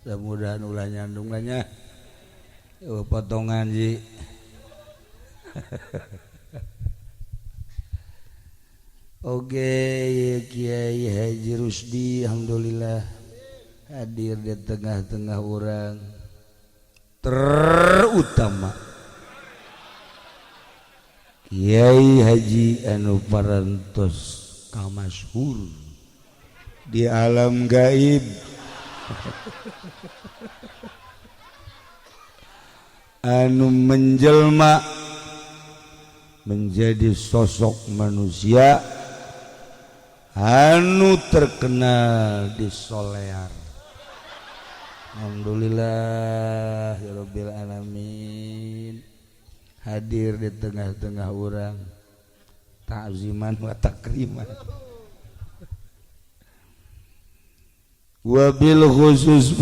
Mudah-mudahan ulah nyandung lah nya. Oh, potongan ji. Oke, Kiai Haji Rusdi, alhamdulillah hadir di tengah-tengah orang, terutama Kiai Haji anu parantos kamasyhur di alam gaib, anu menjelma menjadi sosok manusia anu terkenal di Solear. Alhamdulillah ya Rabbil alamin, hadir di tengah-tengah orang, ta'ziman wa takriman. Wabil khusus.